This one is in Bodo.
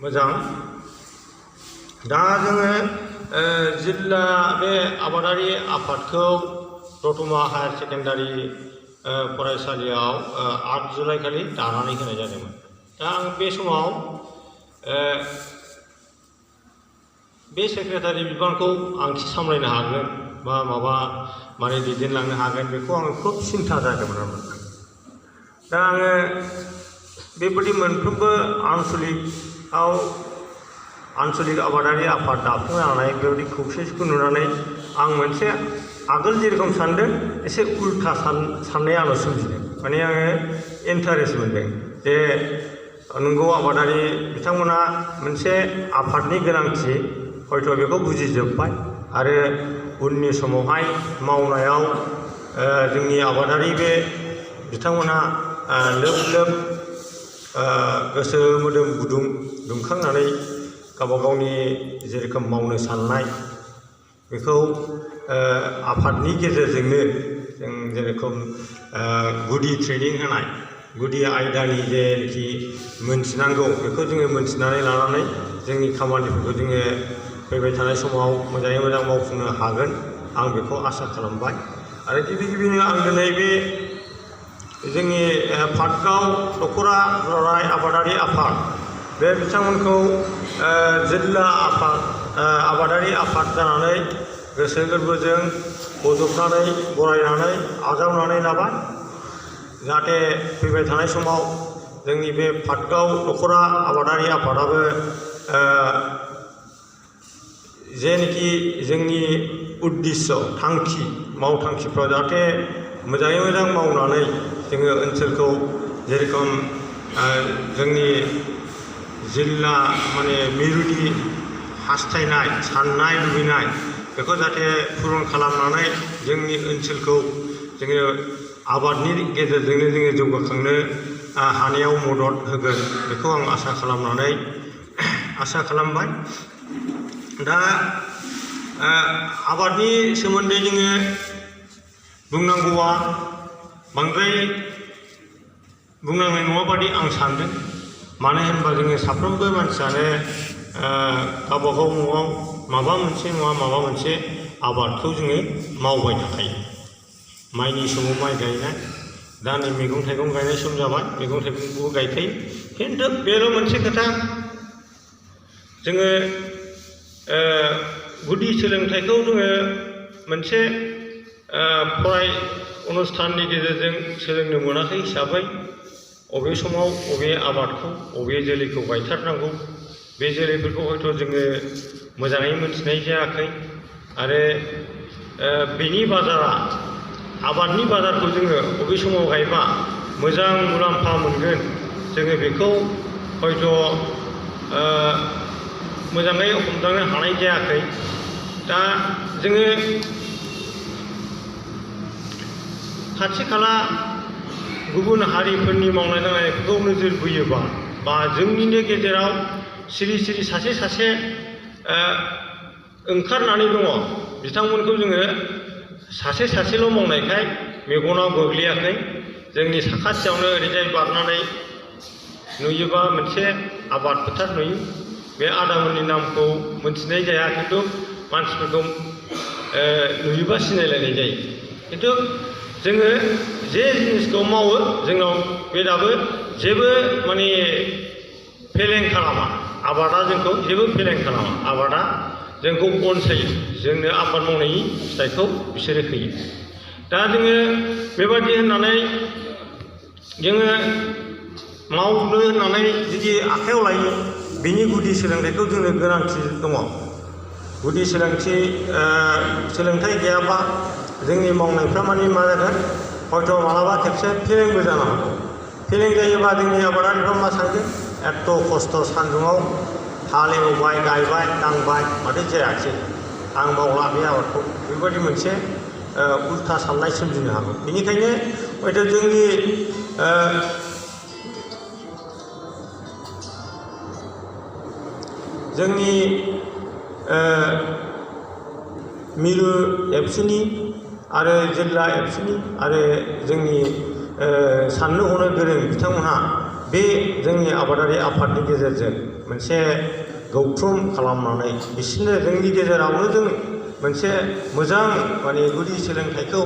मोजां। दा जोङो जिल्ला बे आबादारि आफादखौ दतमा हायार सेकेन्डारि फरायसालियाव 8 जुलाइ खालि दानानै होनाय जादोंमोन। दा आं बे समाव बे सेक्रेटारि बिबानखौ आं सामलायनो हागोन बा माबा माने दैदेनलांनो हागोन बेखौ आं खोब सिन्था जादोंमोन आरो। दा आङो बेबायदि मोनफ्रोमबो आन्चलिक आबादारि आफाद दाफुंनो हानाय बेबायदि खौसेथिखौ नुनानै आं मोनसे आगोल जेरखम सानदों एसे उल्था साननाय आंनाव सोमजिदों। माने आङो इन्टारेस्ट मोनदों जे नंगौ आबादारि बिथांमोना मोनसे आफादनि गोनांथि हयथ' बेखौ बुजिजोब्बाय आरो उननि समावहाय मावनायाव जोंनि आबादारि बे बिथांमोनहा लोब लोब गोसो मोदोम गुदुं दुंखांनानै गावबा गावनि जेरोखोम मावनो साननाय बेखौ आफादनि गेजेरजोंनो जों जेरोखोम गुदि ट्रेनिं होनाय गुदि आयदानि जेखि मोनथिनांगौ बेखौ जोङो मोनथिनानै लानानै जोंनि खामानिफोरखौ जोङो फैबाय थानाय समाव मोजाङै मोजां मावफुंनो हागोन आं बेखौ आसा खालामबाय। आरो गिबिनो आं दिनै बे जोंनि पाटगाव दख'रा दुलाराय आबादारि आफाद बे बिथांमोनखौ जिल्ला आबादारि आफाद जानानै गोसो गोरबोजों बजबनानै बरायनानै आजावनानै लाबाय। जाहाथे फैबाय थानाय समाव जोंनि बे पाटगाव दख'रा आबादारि आफादाबो जेनोखि जोंनि उद्दिश्य थांखि मावथांखिफ्राव जाहाथे मोजाङै मोजां मावनानै जोङो ओनसोलखौ जेरोखोम जोंनि जिल्ला माने मिरुनि हास्थायनाय साननाय लुबैनाय बेखौ जाहाथे पुरन खालामनानै जोंनि ओनसोलखौ जोङो आबादनि गेजेरजोंनो जोङो जौगाखांनो हानायाव मदद होगोन बेखौ आं आसा खालामबाय। दा आबादनि सोमोन्दै जोङो बुंनांगौआ बांद्राय बुंनांनाय नङा बादि आं सानदों। मानो होनबा जोङो साफ्रोमबो मानसियानो गावबागाव न'आव माबा मोनसे नङा माबा मोनसे आबादखौ जोङो मावबाय थाखायो। माइनि समाव माइ गायनाय, दा नै मैगं थाइगं गायनाय सम जाबाय, मैगं थाइगंखौबो गायखायो। खिन्थु बेल' मोनसे खोथा, जोङो गुदि सोलोंथाइखौ जोङो मोनसे फराय अनुस्थाननि गेजेरजों सोलोंनो मोनाखै हिसाबै अबे समाव अबे आबादखौ अबे जोलैखौ गायथारनांगौ बे जोलैफोरखौ हयथ' जोङो मोजाङै मोनथिनाय जायाखै। आरो बेनि बाजारा आबादनि बाजारखौ जोङो अबे समाव गायबा मोजां मुलाम्फा मोनगोन जोङो बेखौ हयथ' मोजाङै हमदांनो हानाय जायाखै। दा जोङो खाथि खाला गुबुन हारिफोरनि मावनाय दांनायफोरखौ नोजोर बोयोबा बा जोंनिनो गेजेराव सिरि सिरि सासे ओंखारनानै दङ, बिथांमोनखौ जोङो सासेल' मावनायखाय मेगनाव गोग्लैयाखै। जोंनि साखाथियावनो ओरैजाय बारनानै नुयोबा मोनसे आबाद फोथार नुयो। बे आदामोननि नामखौ मोनथिनाय जाया, खिन्थु मानसिफोरखौ नुयोबा सिनायलायनाय जायो। खिन्थु जोङो जे जिनिसखौ मावो जोंनाव बे दाबो जेबो माने फेलें खालामा। आबादा जोंखौ जेबो फेलें खालामा। आबादा जोंखौ अनसायो, जोंनो आबाद मावनायनि फिथाइखौ बिसोरो होयो। दा जोङो बेबादि होननानै जोङो मावनो होननानै जुदि आखायाव लायो, बिनि गुदि सोलोंथाइखौ जोंनो गोनांथि दङ। गुदि सोलोंथाइ गैयाबा जोंनि मावनायफ्रा माने मा जागोन, हयथ' मालाबा खेबसे फेलेंबो जानो हागौ। फेलें जायोबा जोंनि आबादारिफ्रा मा सानगोन, एत्त' खस्थ' सान्दुङाव हालेवबाय गायबाय दांबाय माथो जायाखिसै, आं मावला बे आबादखौ, बेबायदि मोनसे उल्था साननाय सोमजिनो हागौ। बेनिखायनो हयथ' जोंनि मिरु एबसुनि आरो जिल्ला एबसुनि आरो जोंनि साननो हनो गोरों बिथांमोनहा बे जोंनि आबादारि आफादनि गेजेरजों मोनसे गौथुम खालामनानै बिसोरनो जोंनि गेजेरावनो जों मोनसे मोजां माने गुदि सोलोंथाइखौ